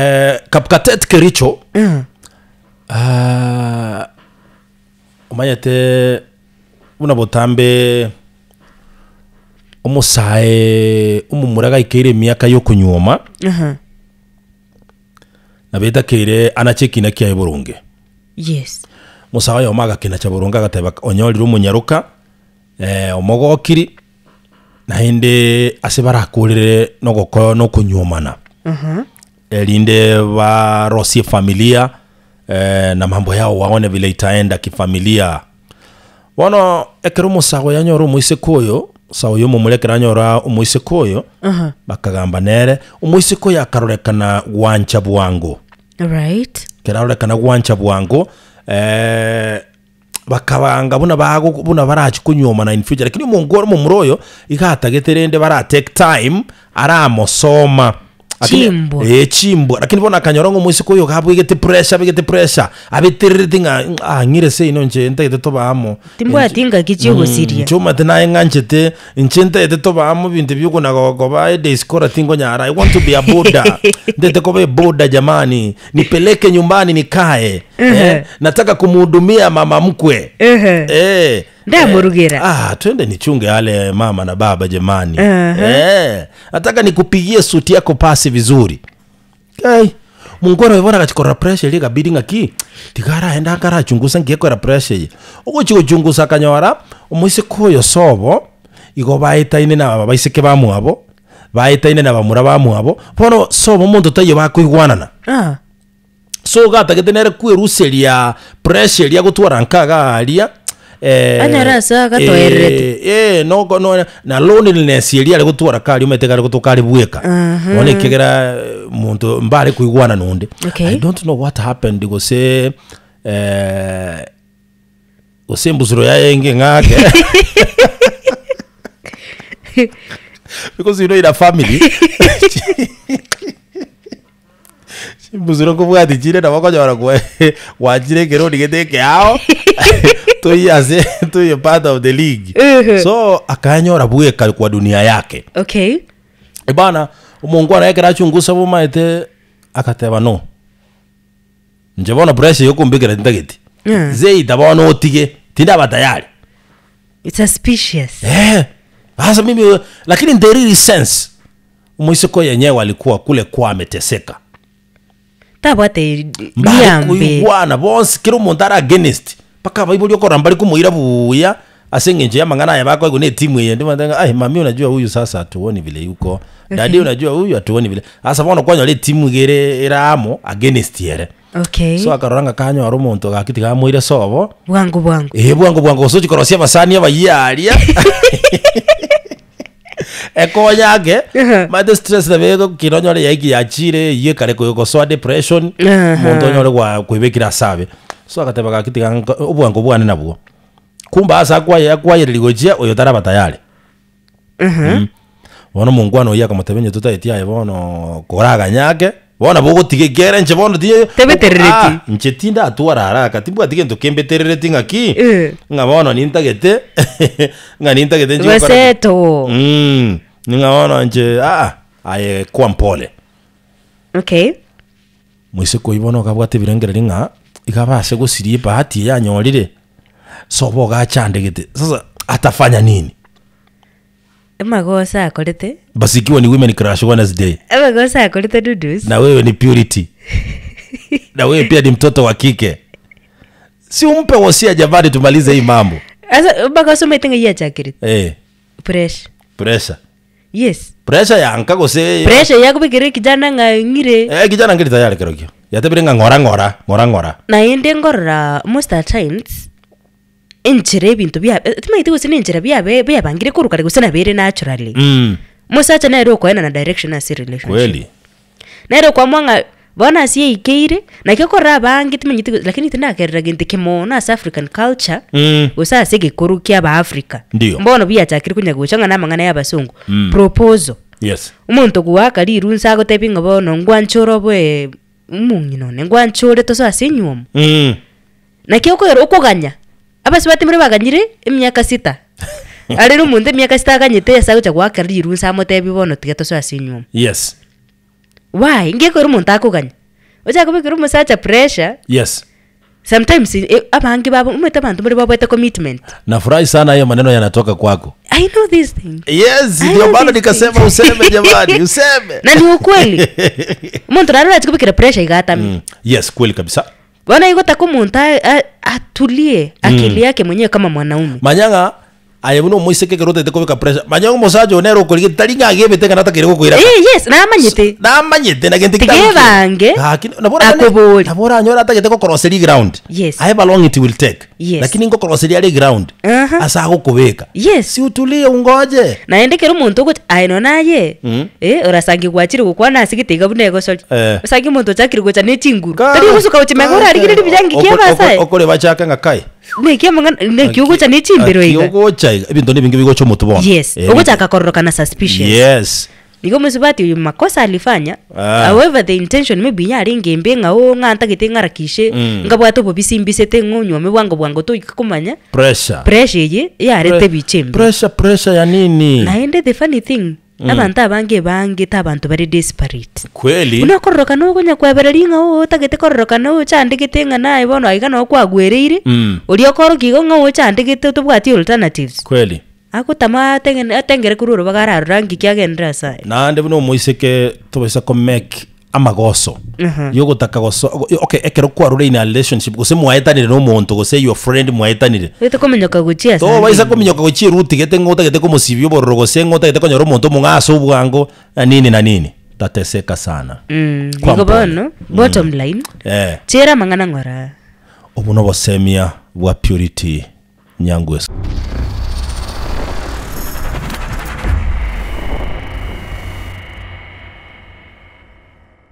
Eh, Kapkatet Kericho ah, omanyete buna botambe omosae omomura gaikeire emiaka ya okonyuoma Aha. nabo etakeire anache ekina kiaye boronge. Yes. Omosae oyomo agakenacha boronge agateba onyorire omonyaroka eh, omogokiri Naende ase barakorere nogoko nokonyuomana, erinde barosie efamilia na mambo yao waone vile itaenda kifamilia. Bono ekero omosae oyo anyora omoiseke oyo, omosae oyo omomura ekero anyora omoiseke oyo, bakagamba nere, omoiseke oyo akarorekana gwancha bwango. Right. Ekero arorekana gwancha bwango bakabanga buna bago buna barachi konyuomana in future lakini omonto ore omomura oyo iga atagete rende bara take time aramosoma Lakini- Chimbwa. eh chimbwa lakini bono akanyora ng'a omoiseke oyo iga abegete pressure abegete pressure abeterereti ng'a ah ng'ire seino inche ntagete tobe amo Timbwati ngaki chiogosiria. Inche omanyete naye ng'anchete inche ntagete tobe amo ebinto ebi okona gokoba ediaspora tinkonyara I want to be a boarder ntagete koba eboarder jamani nipeleke nyumbani nikae eh, nataka kumhudumia mama mkwe Ehe. eh, Ndamurugera. eh, ah, twende nichunge ale mama na baba jamani Ehe. eh, nataka nikupigie suti yako pasi vizuri Kai, mongwana oyo bono agachikorora pressure eria ekabidi ng'aki, tiga araende ange arachungusa nki ekora pressure eye. Ogochia gochungusa akanyora, omoiseke oyo sobo, igo baetaine na abaiseke bamwabo, baetaine na bamura bamwabo, bono sobo omonto taiyo bakoigwanana. Ah. So iga atagete nere kweruseria pressure eria agotwara nka iga aria, eh, Anyore ase agatoererete. eh, eh, noko no na loneliness eria are gotwara karia omanyete iga are gotoka are bweka. Bono ekiagera monto mbare koigwana na onde. Okay. I don't know what happened gose eh, gose embusuro yaye enge ng'ake because you know in a family Chimbusuro nkobwati chire nabo okonyora gwa gwachire ekeroni gete ekeao toiyo ase toiyo part of the league. Ehe. So akanyora bweka kwa dunia yake. Okay. Bana omongwana ekero achungusa bomaete agateba no, inche bono pressure yokombekera tintageti. Mm. Zeita bono otige, tindaba tayari. It's suspicious. Eh, sasa mimi lakini in the real sense Omoiseke oyo enyewe alikuwa kule kwa ameteseka. Tabwate Mbare riambe. koigwana bonsi kera omonto are against mpaka abaibori okorora mbari komoira buya ase eng'encho y'amang'ana aya bakoigwa na etimu eye ende bateba ng'a aye mami unajua huyu sasa hatuoni vile yuko daddy unajua huyu hatuoni vile sasa bono kwanyora etimu iga ere ere amo against ere. Okay. So akarora ng'a kanyora omonto gaki tiga amoire sobo. Bwango bwango. Ee bwango bwango gose ochie korosia abasani abayia aria ekonya ake Ehe. mate stress nabo egokina onyore yaiki yachire eywo ekare koyo gosoa depression Aha. omonto onyore gwa koibekire ase abe. So agateba gaki tiga nko obwango bwane nabwo. Kumbe ase akwaye akwayereria gochia oyo taraba tayari. Bono omongwana oyio akamotebia onye totaeti aye bono koraganye ake, bono nabo ogotiga ekiagera inche bono ti Tebeterereti. Ah, inche tindatwara haraka timbwati gento kembeterereti ng'aki, Eh. ng'a bono nintagete ng'a nintagete inche gokora ki. Goseto. Mm, ng'a bono inche aa, aye kwa mpole. Okay. Moiseke oyio bono okabwate ebirengererio ng'a iga abase gosiria ebahati eye anyorire, sobo iga achandegete, sasa atafanya nini? Amagoso akorete. Basi ikiwa ni women crush Wednesday Amagoso akorete Dudus. na wewe ni Purity na wewe pia ni mtoto wa kike, si umpe wosia jamani, tumalize hii mambo Asa amagoso omanyete ng'ai achakerete? eh, Pressure. pressure Yes. pressure yanka gose Pressure yakobekera ekijana ng'a ng'ire. eh, kijana ngeri tayari kerokio yatebire ng'a ng'ora ng'ora ng'ora ng'ora Naende nkorora most at times, enchera ebinto bia timanyeti gose na enchera biabe biabangire korwa kare gose nabo ere naturally. Mm. Omosacha nere okoenana direction ase relationship. Kweli. Nere okoamua ng'a bono ase yaikeire, naki okorora abange timanyeti go lakini tindakerora gento eke mono ase African culture, Mm. gose ase egekoro kia abaafrica. Ndio. Mbono biachakire konya gocha ng'a na amang'ana ya abasongo. Mm. Proposal. Yes. Omonto goaka rirunsa agotebi ng'a bono ngwanche ore obe omong'ina one, ngwanche ore tosoe ase enywomo. Mm. Naki okoera okoganya, abasubati mbare baganyire emiaka sita, arere omonto emiaka sita aganyete ase agocha goakera rirunsa amotebie bono tiga tosoe ase enywomo. Yes. Why? Ngekore omonto akoganya. Ochake kobekera omosacha pressure, Yes. sometimes eh, abange babo omanyete abanto mbare babwate commitment. Nafurahi sana hayo maneno yanatoka kwako. I know these things. Yes, I ndio know maana these nikasema things. useme jamani, useme. Na ni ukweli. Omonto naro orache kobekera pressure iga atame. Yes, kweli kabisa. Bono igo otaka omonto a- a- atulie akili yake mwenyewe kama mwanaume. Manya ng'a aye buna omoiseke ekero otagete kobeka pressure, manya ng'a omosacha oyo nere okorigete tari ng'a agebete ng'a natakeire gokoira ka. Eh, yes, namanyete. Namanyete na gento Tiga ebange, Gaki nabo oranyore akobori. nabo oranyore atagete gokoroseria eground. Yes. However long it will take. Yes. Lakini ngokoroseria are eground. Aha. Ase agokobeka. Yes. Si utulie ungoje. Naende ekero omonto ogocha aye nonya naye, eh, orasange gwachire gokwana ase gete iga buna egosori. Eh. Osange omonto ochakire gocha ne chinguru. Ka- Tari ogosuka gochia magega orarigererie buya ng'iki abasae. Okore bachake ng'a kai. Neki amang'ana neki ogocha ne chimbero Aki iga. ogocha iga ebinto nebinge bigocha omotwe bono. Yes, Eh, ogochaka kororokana suspicious. Yes. Igo omosubati oyo makosa alifanya, Ah. however the intention maybe yarenge embe ng'a oo ng'a ntagete ng'arakishe, Mm. nkabwate obobisi mbisete ng'a onyuome bwango bwango toika komanya, Pressure. pressure eye yarete ebicha embe. Pressure pressure ya nini? Naende the funny thing, abanto abange ebangete abanto bare desperate. Kweli. Buna okororokana okonya kwebereria ng'a oo otagete kororokana ochandegete ng'a naye bono aiga noo kwagwereire, Mm. oria okorokia igo ng'a ochandegete tobwati alternatives. Kweli. Agotama ateng'en atengere korwa orobaga ararora nki kiagenderera ase aye. Naende buna omoiseke tobaisa ko make amagoso Aha. yogotaka goso okay ekero kwarure in a relationship gose mwaetanire na omonto gose your friend mwaetanire Oete kominyoka gochia ase tobaisa ande. kominyoka gochia eruti gete ng'a otagete komosibia obororo gose ng'a otagete konyora omonto omong'ao ase obwango na nini na nini tateseka sana Mm, Kwa igo mpole. bono bottom line Eh, chera amang'ana ng'ora obo nobosemia bwa Purity Nyangweso.